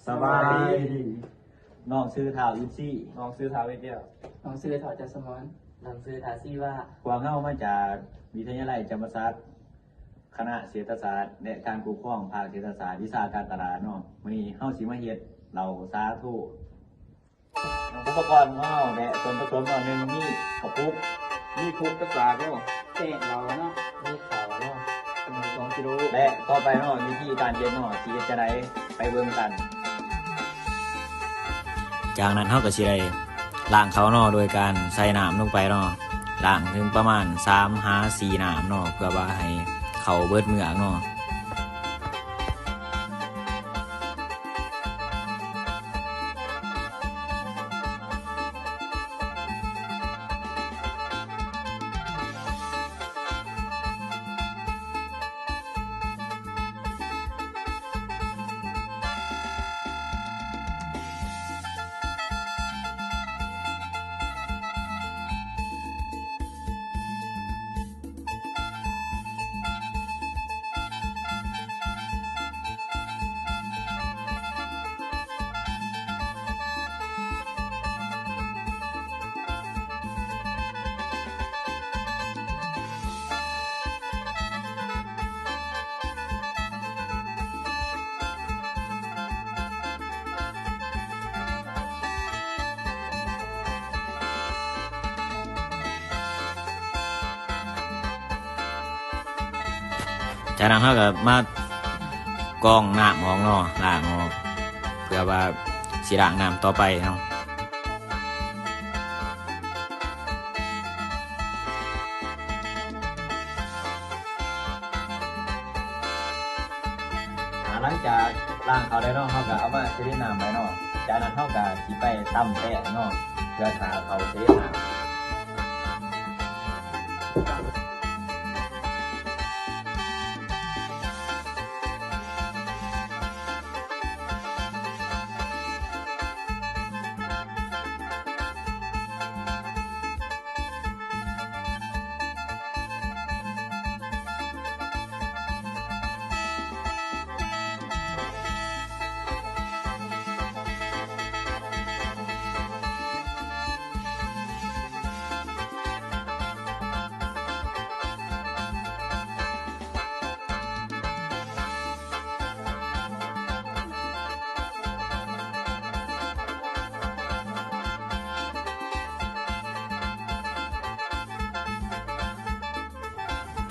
ສະບາຍດີ ນ້ອງຊື່ທ້າວອິນຊີ ນ້ອງຊື່ທ້າວເອດຽວ ນ້ອງຊື່ທ້າວຈັດສະໝອນ ນ້ອງຊື່ທ້າວຊີວາ ພວກເຮົາມາຈາກວິທະຍາໄລຈຳປາສັກ ຄະນະເສດຖະສາດ ແລະ ການປົກຄອງ ພາກເສດຖະສາດ ວິຊາການຕະຫຼາດເນາະ. ມື້ນີ້ເຮົາຊິມາເຮັດເຫຼົ້າສາໂທ. ອຸປະກອນຂອງເຮົາ ແລະ ສ່ວນປະສົມເນາະ ໜຶ່ງ ມີກະປຸກ ມີຄຸກກັບສາກເນາະ ແປ້ງເຫຼົ້າເນາະ ມີເຂົ້າເນາະ ປະມານສອງກິໂລ ແລະ ຕໍ່ໄປເນາະ ວິທີການເຮັດເນາະ ຊິເຮັດຈັ່ງໃດ ໄປເບິ່ງກັນ. ຈາກນັ້ນເຮົາກໍຊິໄດ້ລ້າງເຂົ້າເນາະ ໂດຍການໃສ່ນ້ຳລົງໄປເນາະ ລ້າງເຖິງປະມານສາມຫາສີ່ນ້ຳເນາະ ເພື່ອວ່າໃຫ້ເຂົ້າເບິດເມືອກເນາະ. ຈາກນັ້ນເຮົາກໍມາກອງນ້ຳອອກເນາະ ລ້າງອອກ ເພື່ອວ່າຊິລ້າງນ້ຳຕໍ່ໄປເນາະ. ອ່າ ຫຼັງຈາກລ້າງເຂົ້າແລ້ວເນາະ ເຮົາກໍເອົາມາສະເດັດນ້ຳໄວ້ເນາະ. ຈາກນັ້ນເຮົາກໍຊິໄປຕຳແປ້ງເນາະ ເພື່ອຖ້າເຂົ້າສະເດັດນ້ຳ.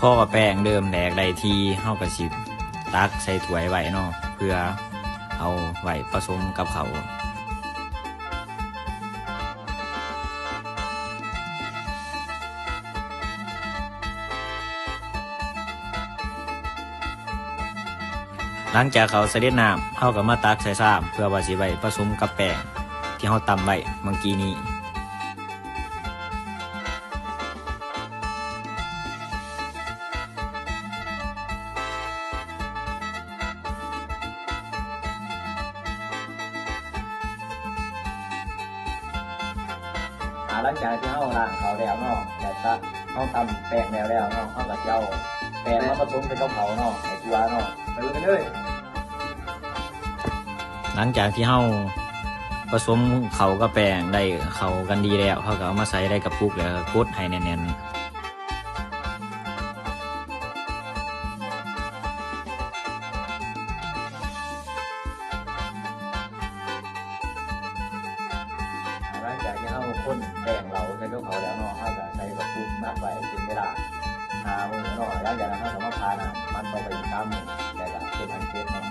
ພໍແປ້ງເລີ່ມແຫຼກໄດ້ທີ່ ເຮົາກໍຊິຕັກໃສ່ຖ້ວຍໄວ້ເນາະ ເພື່ອເອົາໄວ້ປະສົມກັບເຂົ້າ. ຫຼັງຈາກເຂົ້າສະເດັດນ້ຳ ເຮົາກໍມາຕັກໃສ່ຊາມ ເພື່ອວ່າຊິໄວ້ປະສົມກັບແປ້ງທີ່ເຮົາຕຳໄວ້ເມື່ອກີ້ນີ້. ອ່າ ຫຼັງຈາກທີ່ເຮົາລ້າງເຂົ້າແລ້ວເນາະ ແລ້ວກໍເຮົາຕຳແປ້ງແລ້ວແລ້ວເນາະ ເຮົາກໍຊິເອົາແປ້ງມາປະສົມໃສ່ກັບເຂົ້າເນາະ ໃຫ້ທົ່ວເນາະ ໄປເບິ່ງກັນເລີຍ. ຫຼັງຈາກທີ່ເຮົາປະສົມເຂົ້າກັບແປ້ງໄດ້ເຂົ້າກັນດີແລ້ວ ເຮົາກໍເອົາມາໃສ່ໃນກະປຸກ ແລ້ວກໍກົດໃຫ້ແໜ້ນໆ. ຫຼັງຈາກທີ່ເຮົາຄົນແປ້ງເຫຼົ້າໃສ່ກັບເຂົ້າແລ້ວເນາະ ເຮົາກໍໃສ່ກະປຸກໝັກໄວ້ເປັນເວລາຫ້າມື້ເນາະ. ຫຼັງຈາກນັ້ນເຮົາກໍມາຜ່ານ້ຳມັນຕໍ່ໄປອີກສາມມື້ ແລ້ວກໍເປັນອັນເສັດເນາະ.